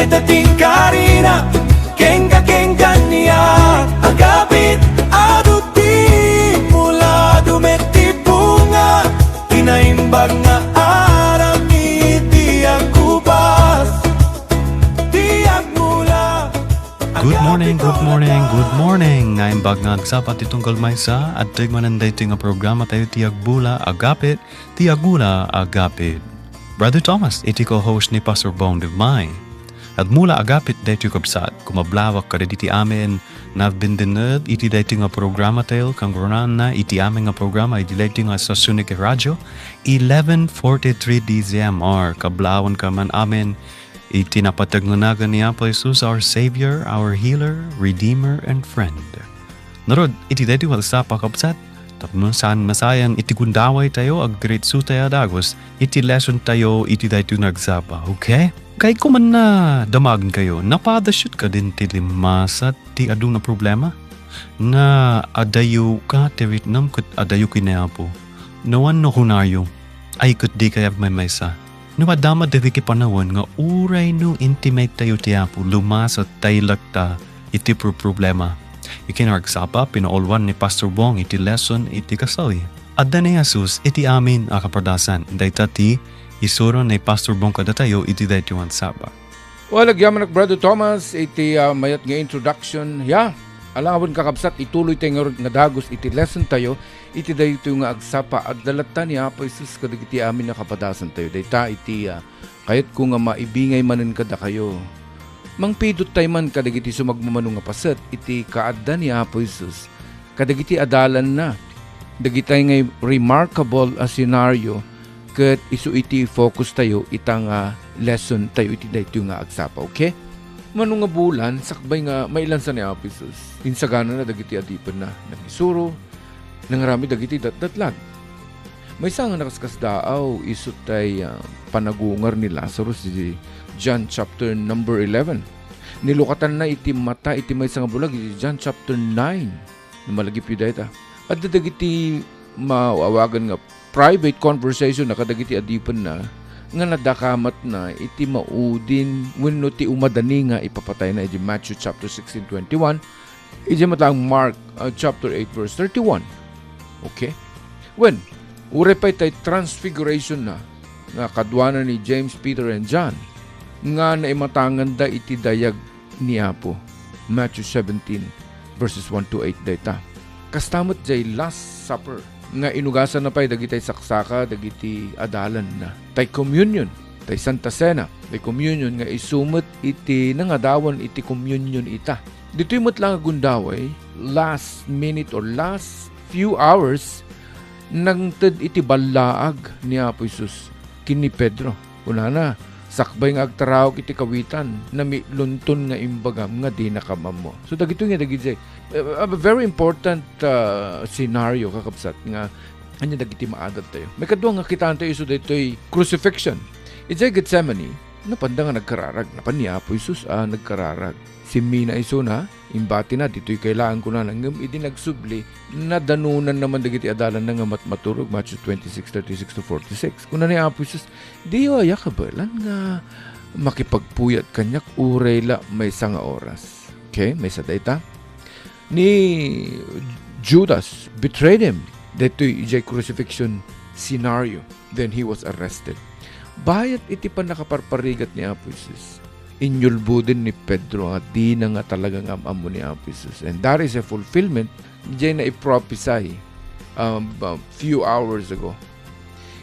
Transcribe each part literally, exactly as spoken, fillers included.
Dating karina, kengka, kengka niya, agapit, adu ti mula, dumeti bunga, kinaimbag nga aram iti agkubas, ti agmula. Good morning, good morning, good morning. Naimbag nga agsapa ti tunggal maysa, adteg manen daytoy nga programa tayo ti agbula, agapit, ti agula, agapit. Brother Thomas, iti co-host ni Pastor Bong Dugmay. Agmula, agapit daytoy kabsat, kumablawak kadagiti amin nga agdindined iti daytoy nga programa tayo, kangrunaanna iti amin nga programa iti daytoy nga estasion iti radio, eleven forty-three D Z M R. Kablawan ka man amin iti napateg nga nagan ni Apo Jesus, our Savior, our Healer, Redeemer, and Friend. Narod, iti daytoy nga agsapa, kabsat, tapno saan masayan iti gundaway tayo, agdiritso tayo a dagus iti lesson tayo iti daytoy nga agsapa, okay? Kay kuman na damagen kayo, napadasyot kadin ti limmasat ti adu nga problema? Nga adayo ka ti ritnam ket adayo ken ni Apo. No, no kunayo, ay ket di kay agmaymaysa. No, madama dagiti panawen nga uray no intimate tayo ti Apo, lumasat tay lakta iti pro-, problema. Iti nga agsapa, pinauluan ni Pastor Bong iti lesson iti kasawi. Adda ni Jesus iti amin a kapadasan. Dayta ti isuro ni Pastor Bong kadatayo iti daytoy nga agsapa. Well, agyamanak, Brother Thomas, iti, ah, mayat nga introduction. Ya, alawen, kakabsat, ituloy tayo ngarud nga dagus iti lesson tayo iti daytoy nga agsapa. Adda latta ni Apo Jesus kadagiti amin a kapadasan tayo. Dayta iti, ah, kayatko nga maibingay manen kadakayo. Mangpidut tay man kadagiti sumagmamano nga paset iti kaadda ni Apo Jesus kadagiti adalanna. Dagitay nga remarkable a scenario ket isu iti focus tayo ita nga lesson tayo iti daytoy nga agsapa, okay? Mano nga bulan, sakbay nga mailansa ni Apo Jesus, insaganana dagiti adipenna, nangisuro, nangaramid dagiti datdatlag. Maysa nga nakaskasdaaw isu tay, ah, panagungar ni Lazarus iti John chapter number eleven. Nilukatanna iti mata iti maysa nga bulag iti John chapter nine. Malagipyo dayta. Adda dagiti maawagan nga private conversation na kadagiti adipenna nga nadakamatna iti maudin wenno ti umadani nga ipapatayna iti Matthew chapter sixteen twenty-one, iti matang Mark, uh, chapter eight verse thirty-one. Okay? When, uray pay tay transfiguration na nga kaduana ni James, Peter, and John nga naimatanganda iti dayag ni Apo. Matthew seventeen, verses one to eight dayta. Kasta met jay Last Supper nga inugasanna pay dagitay saksaka dagiti adalanna. Tay communion, tay Santa Cena, tay communion nga isu met iti nangadawan iti communion ita. Ditoy met la nga gundaway, last minute or last few hours, nangted iti ballaag ni Apo Jesus ken ni Pedro. Kunana, sakbay nga agtaraok iti kawitan, namitlonton nga imbagam nga dinakam ammo. So, dagitoy nga dagiti, uh, a very important, uh, scenario, kakabsat, nga ania dagiti maadat tayo. Maikadua nga kitaan tayo isu daytoy crucifixion. Idiay Gethsemane, napanda nga nagkararag, napan ni Apo Jesus a nagkararag. Simmina isuna, imbatina, ditoy kailaang kunana, ngem idi nagsubli, nadanonanna man dagiti adalanna nga matmaturog, Matthew twenty-six thirty-six to forty-six. Kuna ni Apo Jesus, "Diyo aya kabaelan nga makipagpuyat kaniak uray la maysa nga oras?" Okay, maysa dayta. Ni Judas betrayed him. Daytoy idiay crucifixion scenario. Then he was arrested. Bayat iti pannakaparparigat ni Apo Jesus, inyulboden ni Pedro nga dina nga talaga nga am-ammo ni Apo Jesus. And that is a fulfillment jay naiprophesy, um, a few hours ago.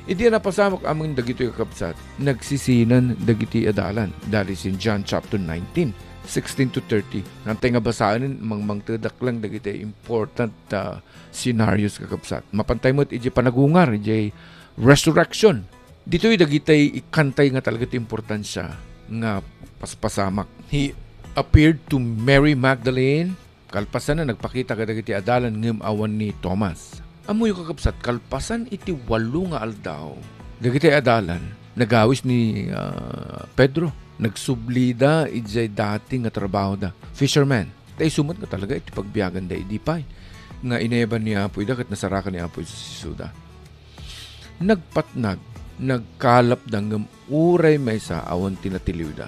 Idi a napasamak amin dagitoy, kakabsat, nagsisinan dagiti adalan. That is in John chapter nineteen, sixteen to thirty. Nantay nga basaen, mangmangtedak lang dagiti important, ah, scenarios, kakabsat. Mapantay met iti panagungar, iti resurrection. Ditoy dagitay ikkantay nga talaga ti importansya nga paspasamak. He appeared to Mary Magdalene. Kalpasanna, nagpakita kadagiti adalan ngem awan ni Thomas. Ammoyo, kakabsat, kalpasan iti walo nga aldaw, dagiti adalan nagawis ni, ah, Pedro. Nagsublida idiay dati nga trabahoda, fisherman. Ta isu met nga talaga iti pagbiaganda idi pay nga inayaban ni Apo ida ket nasarakan ni Apo Jesus isuda. Nagpatnag, nagkalapda ngem uray maysa awan ti natiliwda.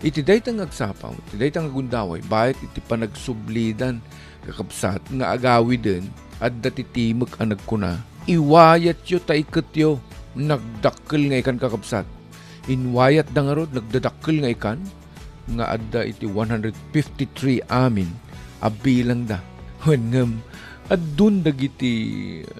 Iti dayta nga agsapaw, iti dayta nga gundaway, bayat iti panagsublidan, kakabsat, nga agawiden, adda ti timek a nagkuna, "Iwayatyo ta iketyo." Nagdakkel nga ikan, kakabsat. Inwayatda ngarud, nagdadakkel nga ikan, nga adda iti one hundred fifty-three amin a bilangda. Wen ngem, addun dagiti,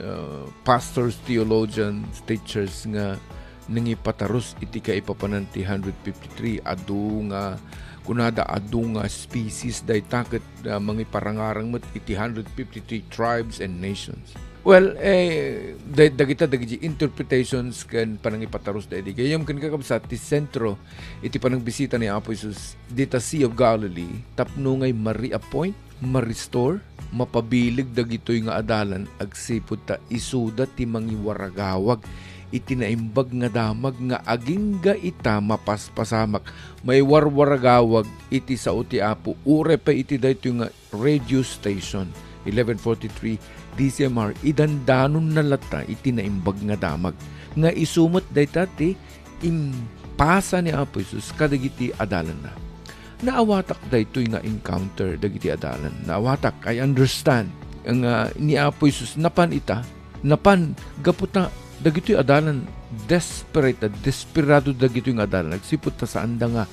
uh, pastors, theologians, teachers nga nangipatarus iti kaipapanan ti hundred fifty-three. Adu nga, kunada, adu nga species dayta ket, uh, mangiparangarang met iti hundred fifty-three tribes and nations. Well, eh, da-, dagita dagiti interpretations ken panangipatarus daydi gayyem ken, kakabsat, ti sentro iti panagbisita ni Apo Jesus dita Sea of Galilee tapno ngay ma-reappoint, ma-restore, mapabileg dagitoy nga adalan agsipud ta isuda ti mangiwaragawag iti naimbag nga damag nga agingga ita mapaspasamak, maiwarwaragawag iti sao ti Apo, uray pay iti daytoy nga radio station, eleven forty-three D C M R, idandanonna latta iti naimbag nga damag. Nga isu met dayta ti impasa ni Apo Jesus kadagiti adalanna. Naawatak daytoy nga encounter dagiti adalan. Naawatak, I understand nga ni Apo Jesus napan ita, napan gapu ta dagitoy adalan desperate, desperado dagitoy nga adalan. Agsipud ta saanda nga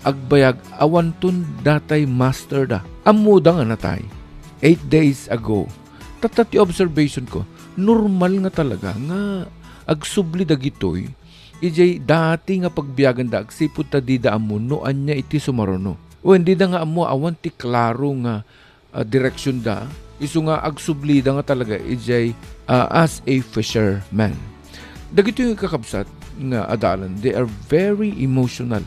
agbayag, awanton datay master da. Ammoda nga natay eight days ago. Tatta ti observation ko, normal nga talaga nga agsubli dagitoy idiay dati nga pagbiagenda agsipud ta dida ammo no ania iti sumaruno. Wen, dida nga ammo awan ti klaro nga, ah, direksionda, isu nga agsublida nga talaga idiay, ah, as a fisherman. Dagitoy nga kakabsat nga adalan, they are very emotional.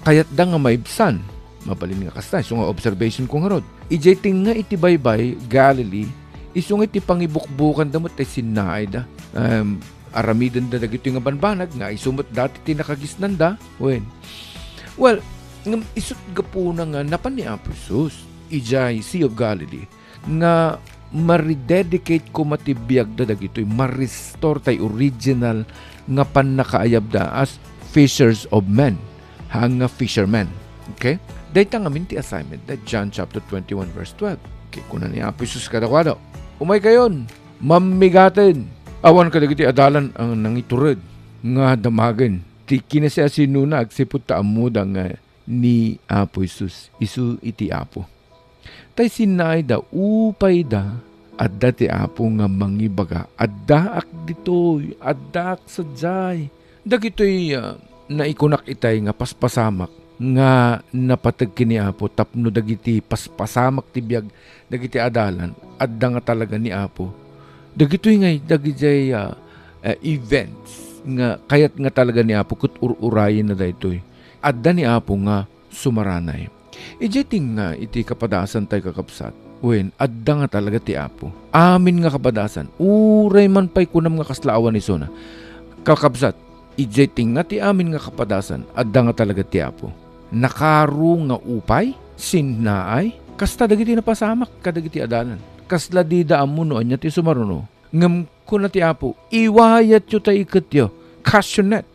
Kayatda nga maibsan. Mabalin nga kasta, isu nga observation ko ngarud. Idiay tengnga iti baybay Galilee, isu nga iti pangibukbukanda met ti sinnaayda. Em, aramidenda dagitoy nga banbanag nga isu met dati ti nakagisnanda. Wen. Well, ngem isut gapuna nga napan ni Apo Jesus idiay Sea of Galilee nga ma-rededicate koma ti biagda dagitoy, ma-restore tay original nga pannakaayabda as fishers of men, haan nga fishermen. Okay? Dayta ngamin ti assignment da John chapter twenty-one, verse twelve. Okay, kuna ni Apo Jesus kadakuada, "Umaykayon, mammigaten. Awan kadagiti adalan a nangitured nga damagen ti kinasiasinona agsipud ta ammoda nga ni Apo Jesus isu iti Apo." Tay sinnaayda, upayda, adda ti Apo nga mangibaga, "Addaak ditoy, addaak sadiay." Dagitoy, ah, naikunak itay nga paspasamak nga napateg ken ni Apo tapno dagiti paspasamak ti biag dagiti adalan, adda nga talaga ni Apo. Dagitoy ngay, dagidiay, ah, ah, events nga kayat nga talaga ni Apo ket ur-urayenna daytoy. Adda ni Apo nga sumaranay. Idiay tengnga iti kapadasan tay kakabsat, wen, adda nga talaga ti Apo. Amin nga kapadasan, uray man pay kunam nga kasla awan isuna. Kakabsat, idiay tengnga ti amin nga kapadasan, adda nga talaga ti Apo. Nakaro nga upay, sinnaay, kasta dagiti napasamak kadagiti adalan. Kasla dida ammo no ania ti sumaruno. Ngem kuna ti Apo, "Iwayatyo ta iketyo." Cast your net.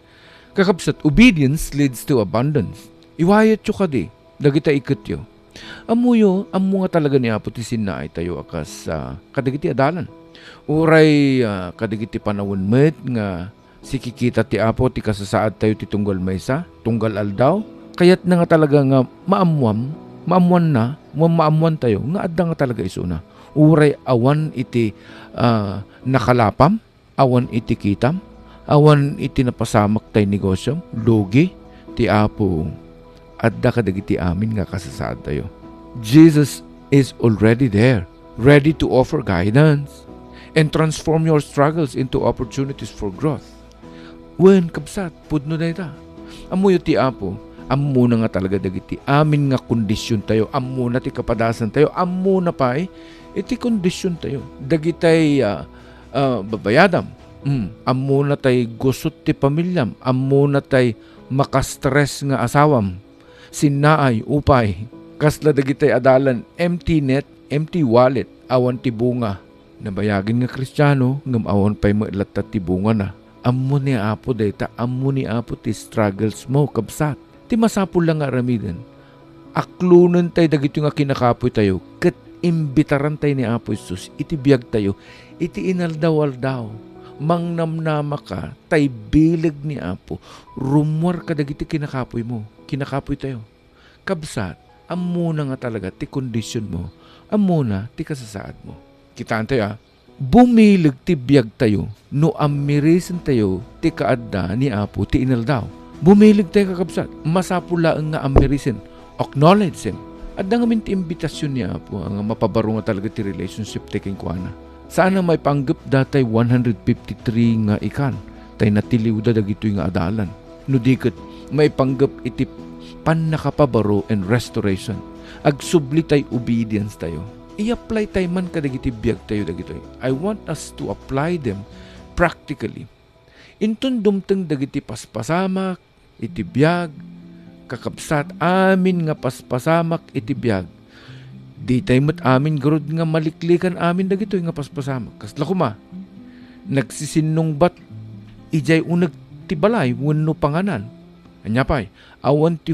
Kakabsat, obedience leads to abundance. Iwayatyo kadi dagita iketyo. Ammoyo, ammo nga talaga ni Apo ti sinnaaytayo a kas, ah, kadagiti adalan. Uray, ah, kadagiti panawen met nga sikikita ti Apo ti kasasaadtayo ti tunggal maysa, tunggal aldaw, kayatna nga talaga nga maammuam, maammuanna, wen maammuantayo nga adda nga talaga isuna. Uray awan iti, ah, nakalapam, awan iti kitam, awan iti napasamak tay negosiom, lugi, ti Apo adda kadagiti amin nga kasasaadtayo. Jesus is already there, ready to offer guidance and transform your struggles into opportunities for growth. Wen, kabsat, pudno dayta. Ammoyo ti Apo, ammona nga talaga dagiti amin nga kondisiontayo, ammona ti kapadasantayo, ammona pay iti kondisiontayo. Dagitay, ah, ah, babayadam, mm, ammona tay gusot ti pamiliam, ammona tay makastress nga asawam, sinnaay, upay, kasla dagitay adalan, empty net, empty wallet, awan ti bunga. Nabayagen nga Kristiano, ngem awan pay met latta ti bungana. Ammo ni Apo dayta, ammo ni Apo ti struggles mo, kabsat. Ti masapul la nga aramiden, aklonentayo dagitoy nga kinakapuytayo, ket imbitarantay ni Apo Jesus iti biagtayo, iti inaldaw-aldaw. Mangnamnamaka, tay bileg ni Apo, rummuar kadagiti kinakapuymo, kinakapuytayo. Kabsat, ammona nga talaga ti kondisionmo, ammona ti kasasaadmo. Kitaentayo, a, bumileg ti biagtayo no ammirisentayo ti kaadda ni Apo ti inaldaw. Bumilegtayo, kakabsat. Masapul laeng nga ammirisen. Acknowledge Him. Adda ngamin ti imbitasion ni Apo nga mapabaro nga talaga ti relationship ti kenkuana. Saan a maipanggep datay one hundred fifty-three nga ikan, tay natiliwda dagitoy nga adalan. No di ket, maipanggep iti pannakapabaro and restoration. Agsubli tay obedience tayo. I-apply tay man kadagiti biag tayo dagitoy. I want us to apply them practically. Inton dumteng dagiti paspasamak iti biag, kakabsat, amin nga paspasamak iti biag, di tay met amin garud nga maliklikan amin dagitoy nga paspasamak. Kasla koma, nagsisinnungbat idiay uneg ti balay wenno panganan. Ania pay, awan ti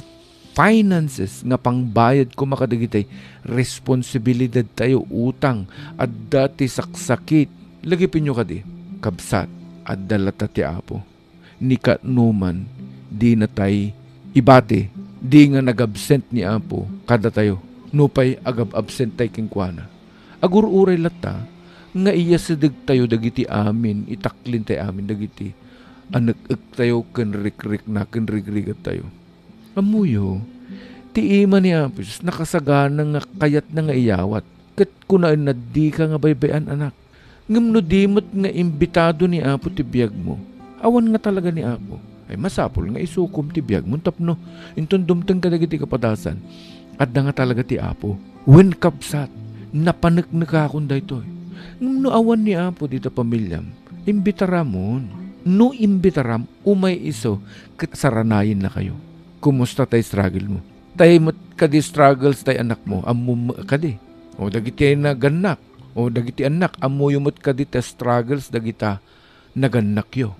finances nga pangbayad koma kadagitay responsibilidad tayo, utang, adda ti saksakit. Lagipenyo kadi, kabsat, adda latta ti Apo. Ni kaanoman, dina tay ibati, di nga nagabsent ni Apo kadatayo, nupay agab-absent tay kenkuana. Agur-uray latta nga iyasedeg tayo dagiti amin, itaklin tay amin dagiti anek-ek tayo ken rikrikna ken rigrigat tayo. Ammoyo, ti ima ni Apo Jesus nakasagana nga kayatna nga iyawat, ket kunaenna, "Dika nga baybay-an, anak." Ngem no di met nga imbitado ni Apo ti biagmo, awan nga talaga ni Apo, ay masapul nga isukom ti biagmo tapno inton dumteng kadagiti kapadasan, adda nga talaga ti Apo. Wen, kabsat, napaneknekakon daytoy. Ngem no awan ni Apo dita pamilyam, imbitaramon. No imbitaram, umay isu ket saranayennakayo. Kumusta tay struggle mo? Tay met kadi struggles tay anakmo, ammom kadi? O dagiti nagannak, o dagiti annak, ammoyo met kadi ti struggles dagita nagannakyo?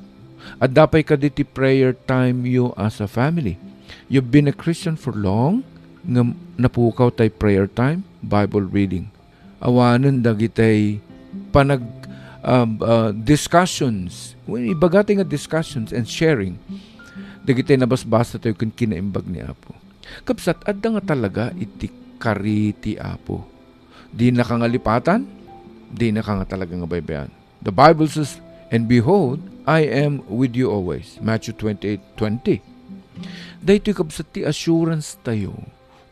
Adda pay kadi ti prayer time yo as a family? You've been a Christian for long, ngem napukaw tay prayer time, Bible reading. Awanen dagitay panag-, ah, ah, discussions. Wen, ibaga tay nga discussions and sharing dagitay nabasbasa tayo ken kinaimbag ni Apo. Kabsat, adda nga talaga iti kari ti Apo. Dinaka nga lipatan, dinaka nga talaga nga baybay-an. The Bible says, "And behold, I am with you always." Matthew twenty-eight twenty. Daytoy, kabsat, ti assurance tayo.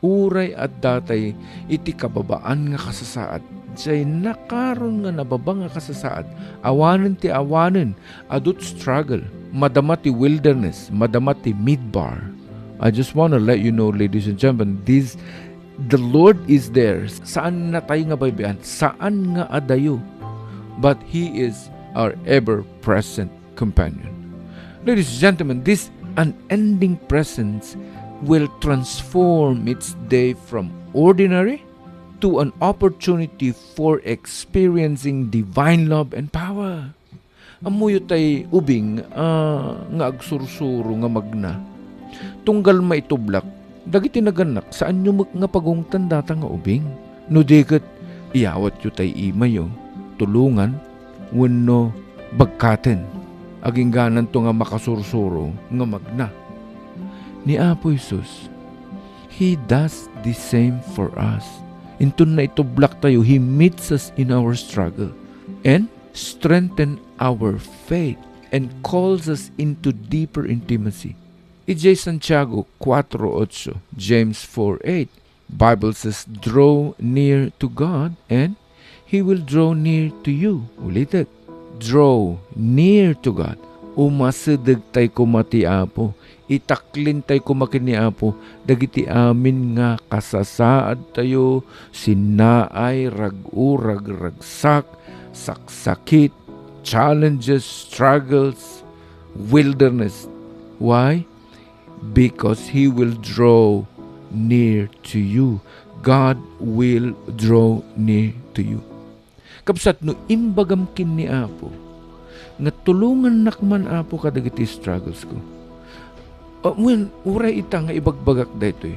Uray adda tay iti kababaan nga kasasaad, say nakaron nga nababa nga kasasaad, awanen ti awanen, adu't struggle, madama ti wilderness, madama ti midbar. I just wanna let you know, ladies and gentlemen, this, the Lord is there. Saan natay nga baybay-an, saan nga adayo, but He is our ever-present companion. Ladies and gentlemen, this unending presence will transform each day from ordinary to an opportunity for experiencing divine love and power. Ammoyo tay ubing, ah, nga agsursuro nga magna. Tunggal maitublak, dagiti nagannak, saanyo met nga pagungtan data nga ubing. No di ket, iyawatyo tay imayo, tulongan, wenno bagkaten. Aginggananto nga makasursuro nga magna. Ni Apo Jesus, He does the same for us. Inton naitublak tayo, He meets us in our struggle and strengthen our faith and calls us into deeper intimacy. Idiay Santiago kuatro otso, James four eight, Bible says, "Draw near to God and He will draw near to you." Ulitek, "Draw near to God." Umasideg tay koma ti Apo. Itaklin tay koma ken ni Apo dagiti amin nga kasasaad tayo, sinnaay, rag-o, ragragsak, saksakit, challenges, struggles, wilderness. Why? Because He will draw near to you. God will draw near to you. Kabsat, no imbagam ken ni Apo nga, "Tulongannak man, Apo, kadagiti struggles ko. Ah, wen, uray ita nga ibagbagak daytoy.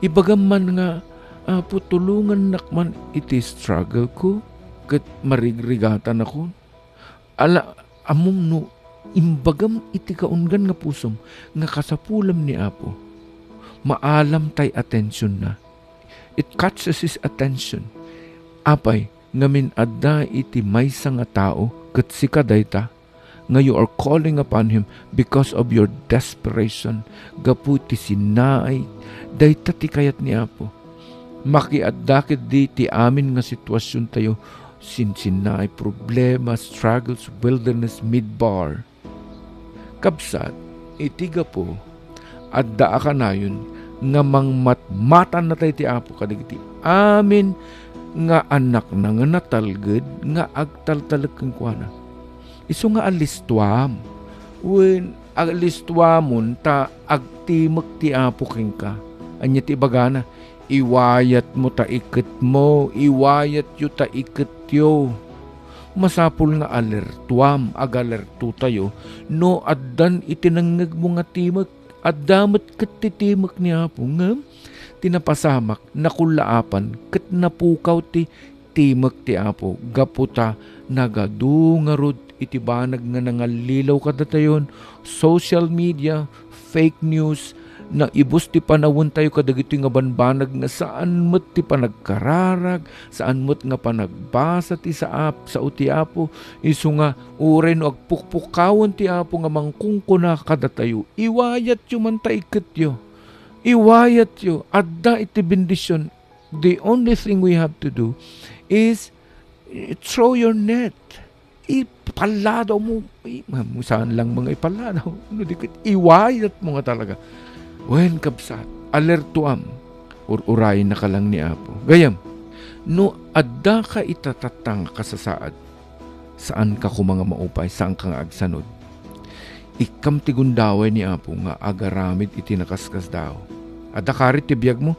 Ibagam man nga, "Apo, tulongannak man iti struggle ko, ket marigrigatanakon." Ala, ammom no imbagam iti kaunggan nga pusom nga kasapulam ni Apo, maalam tay attention na. It catches his attention. Apay, ngamin adda iti maysa nga tao ket sika dayta, nga you are calling upon him because of your desperation, gapu ti sinnaay, dayta ti kayat ni Apo. Makiadda ketdi ti amin nga sitwasiontayo, sinsinnaay, problema, struggles, wilderness, midbar. Kabsat, iti gapu, adda a kanayon nga mangmatmatannatay ti Apo kadagiti amin nga annakna nga natalged nga agtaltalek kenkuana. Isu nga alistuam, wen alistuamon ta agtimek ti Apo kenka. Ania ti ibagana? "Iwayatmo ta iketmo, iwayatyo ta iketyo." Masapul nga alertuam, agalertotayo no addan iti nangngegmo nga timek. Adda met ket ti timek ni Apo, ngem ti napasamak, nakullaapan ket napukaw ti timek ti Apo gapu ta nagadu ngarud iti banag nga nangallilaw kadatayon, social media, fake news, naibus ti panawentayo kadagitoy nga banbanag nga saan met ti panagkararag, saan met nga panagbasa ti saap-, sao ti Apo, isu nga uray no agpukpukawen ti Apo nga mangkunkuna kadatayo, "Iwayatyo man ta iketyo. Iwayatyo. Adda iti bendision." The only thing we have to do is, eh, throw your net. Ipalladaw mo. I-, ma-, saan lang mga ipalladaw. No, di ket iwayat mo nga talaga. Wen, kabsat, alertuam. Ur-urayennaka lang ni Apo. Gayam, no adda ka ita tatta nga kasasaad, saan ka koma nga maupay, saan ka nga agsanud. Ikkam ti gundaway ni Apo nga agaramid iti nakaskasdaaw. Adda karit ti biagmo?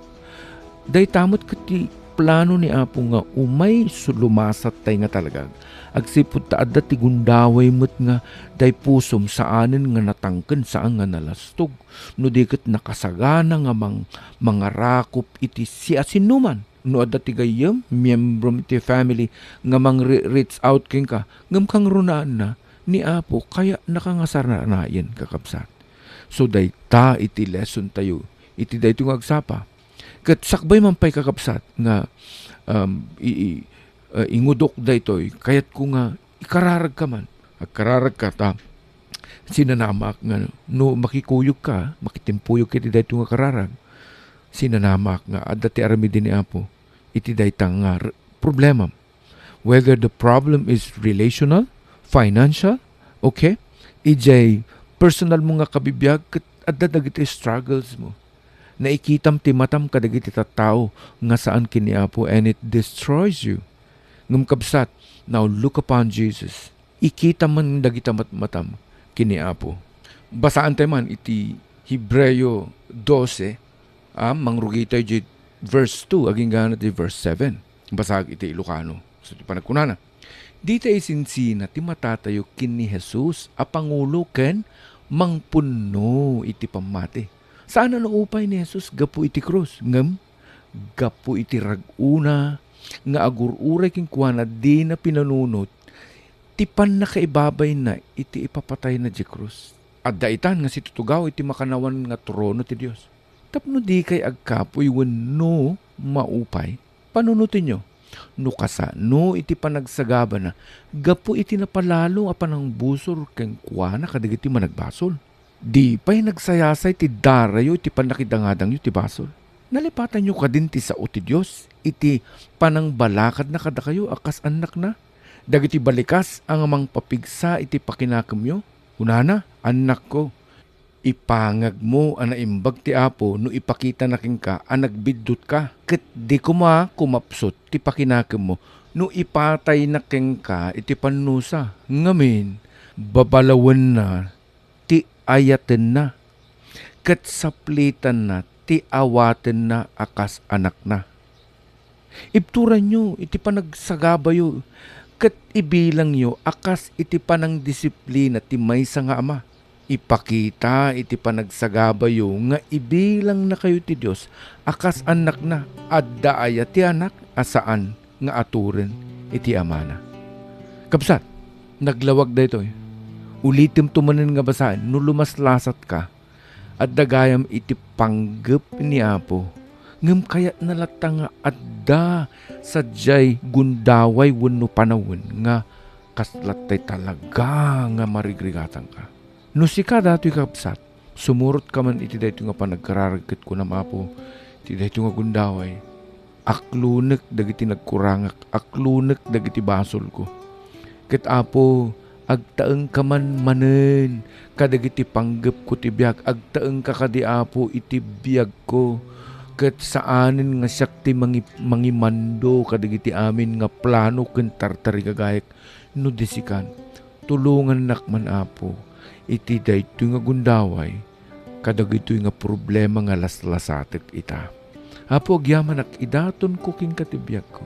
Dayta met ket ti plano ni Apo nga umay su-, lumasattay nga talagag. Agsipud ta adda ti gundaway met nga dayta pusom saanen nga natangken, saan nga nalastog, no di ket nakasagana nga mang-, mangarakop iti siasinoman. No adda ti gayyem, miyembrom iti family nga mangre-, reach out kenka, ngem kangrunaanna, ni Apo, kayatnaka nga saranayen, kakabsat. So, dayta iti lesson tayo iti daytoy nga agsapa. Ket sakbay man pay, kakabsat, nga, um, i-, i-, uh, ingudok daytoy, kayatko nga ikararagka man. Agkararagka ta sinanamak nga no makikuyogka, makitimpuyog iti daytoy nga kararag, sinanamak nga adda ti aramiden ni Apo iti dayta nga r-, problema. Whether the problem is relational, financial, okay? Idiay personal mo nga kabibiag, ket adda dagiti struggles mo. Naikitam ti matam kadagiti tattao nga saan ken ni Apo, and it destroys you. Ngem kabsat, now look upon Jesus. Ikita man dagita matmatam ken ni Apo. Basaantay man iti Hebreo dose, a, mangrugitayo iti verse two agingga ti verse seven. Basag iti Ilocano. So, ti panagkunana, dita isinsina ti matatayo ken ni Jesus a pangulo ken mangpunno iti pammati. Saan a naupay ni Jesus gapu iti krus, ngem gapu iti rag-ona nga agur-uray kenkuana, dina pinanunot ti pannakaibabayna iti ipapatayna idiay krus. Adda itan nga situtugaw iti makannawan nga trono ti Dios. Tapno dikay agkapuy wenno maupay, panunotenyo no kasano iti panagsagabana gapu iti napalalo a panangbusor kenkuana kadagiti managbasol. Di pay nagsayasay ti darayo iti pannakidangadangyo ti basol. Nalipatanyo kadin ti sao ti Dios iti panangbalakadna kadakayo a kas annakna, dagiti balikas a nga mangpapigsa iti pakinakemyo. Kunana, "Annakko, ipangagmo a naimbag ti Apo no ipakitana kenka a nagbiddutka, ket di koma kumapsut ti pakinakemmo no ipatayna kenka iti pannusa. Ngamin, babalawenna ti ayatenna, ket saplitanna ti awatenna a kas anakna." Ibturanyo iti panagsagabayo ket ibilangyo a kas iti panangdisiplina ti maysa nga ama. ipakita iti panagsagabayo nga ibilangnakayo ti Dios a kas annakna. Adda aya ti anak a saan nga aturen iti amana? Kabsat, naglawag daytoy. Ulitemto manen nga basaen no lumaslasatka. Adda gayam iti panggep ni Apo, ngem kayatna latta nga adda sadiay gundaway wenno panawen nga kasla tay talaga nga marigrigatanka. No sika datoy, kabsat, sumurotka man iti daytoy nga panagkararag ket kunam, Apo, iti daytoy nga gundaway, aklonek dagiti nagkurangak, aklonek dagiti basolko. Ket, Apo, agtaengka man manen kadagiti panggepko ti biag, agtaengka kadi, Apo, iti biagko. Ket saanen nga siak ti mangi-, mangimando kadagiti amin nga plano ken tartarigagayak no di sikan. Tulongannak man, Apo, iti daytoy nga gundaway kadagitoy nga problema nga laslasatek ita. Apo, agyamanak, idatonko kenka ti biagko.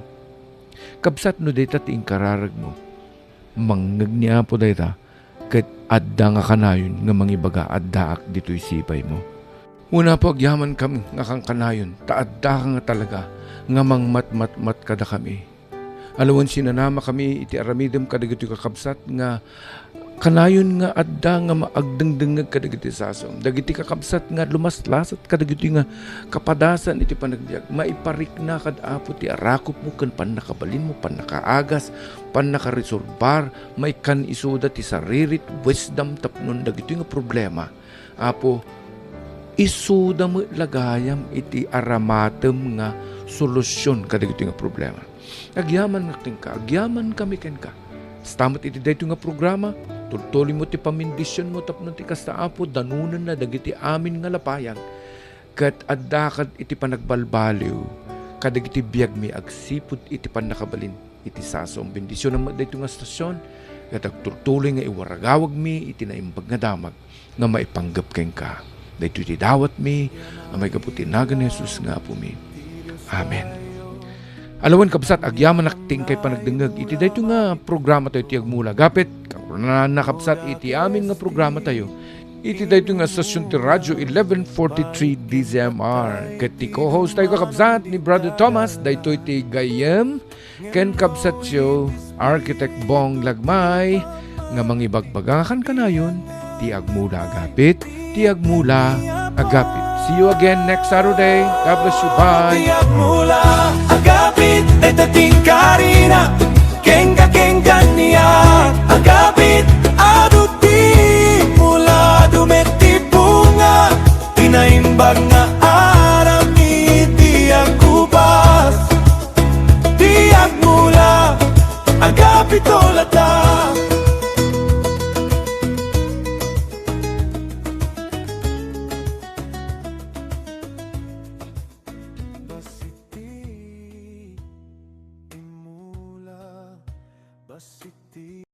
Kabsat, no dayta ti inkararagmo, mangngeg ni Apo dayta, ket adda nga kanayon nga mangibaga, addaak ditoy sipaymo. Wen, Apo, agyamankami nga kankanayon, ta addaka nga talaga nga mangmatmatmat kadakami. Alawen, sinanamakami iti aramidem kadagitoy kakabsat nga kanayon nga adda nga maagdengdengngeg kadagiti sasom. Dagiti kakabsat nga lumaslasat kadagitoy nga kapadasan iti panagbiag, maiparikna kad Apo ti arakupmo ken pannakabalinmo, pannakaagas, pannakaresolbar, maikkan isuda ti saririt, wisdom tapnon dagitoy nga problema. Apo, isuda met la gayam iti aramatem nga solusyon kadagitoy nga problema. Agyaman nga kenka, agyaman kami kenka. Kasta met iti daytoy nga programa, tultuloymo ti pammendisionmo tapno ti kasta, Apo, danonenna dagiti amin nga lapayan. Ket adda kad iti panagbalbaliw kadagiti biagmi agsipud iti pannakabalin iti sasom. Bendisionam met daytoy nga stasyon, ket agtultuloy nga iwaragawagmi iti naimbag nga damag nga maipanggep kenka. Daytoy ti dawatmi a maigapu ti nagan ni Jesus nga Apomi. Amen. Alawen, kabsat, agyamanak ti inkay panagdengngeg iti daytoy nga programa tayo ti Agmula Agapit. Kakunana, kabsat, iti amin nga programa tayo iti daytoy nga stasyon ti Radyo eleven forty-three D Z M R. Ket ti co-host tayo, kakabsat, ni Brother Thomas, daytoy ti gayyem ken kabsatyo, Architect Bong Lagmay, nga mangibagbaga kankanayon ti Agmula Agapit, ti Agmula Agapit. See you again next Saturday. God bless you. Bye. Ti Agmula Agapit, dayta ti inkarina, kenka, kenka, nia, Agapit, adu ti mula, adu met ti bunga, ti naimbag nga aram iti agubas. Ti Agmula Agapit, latta. Bassit ti immula, bassit ti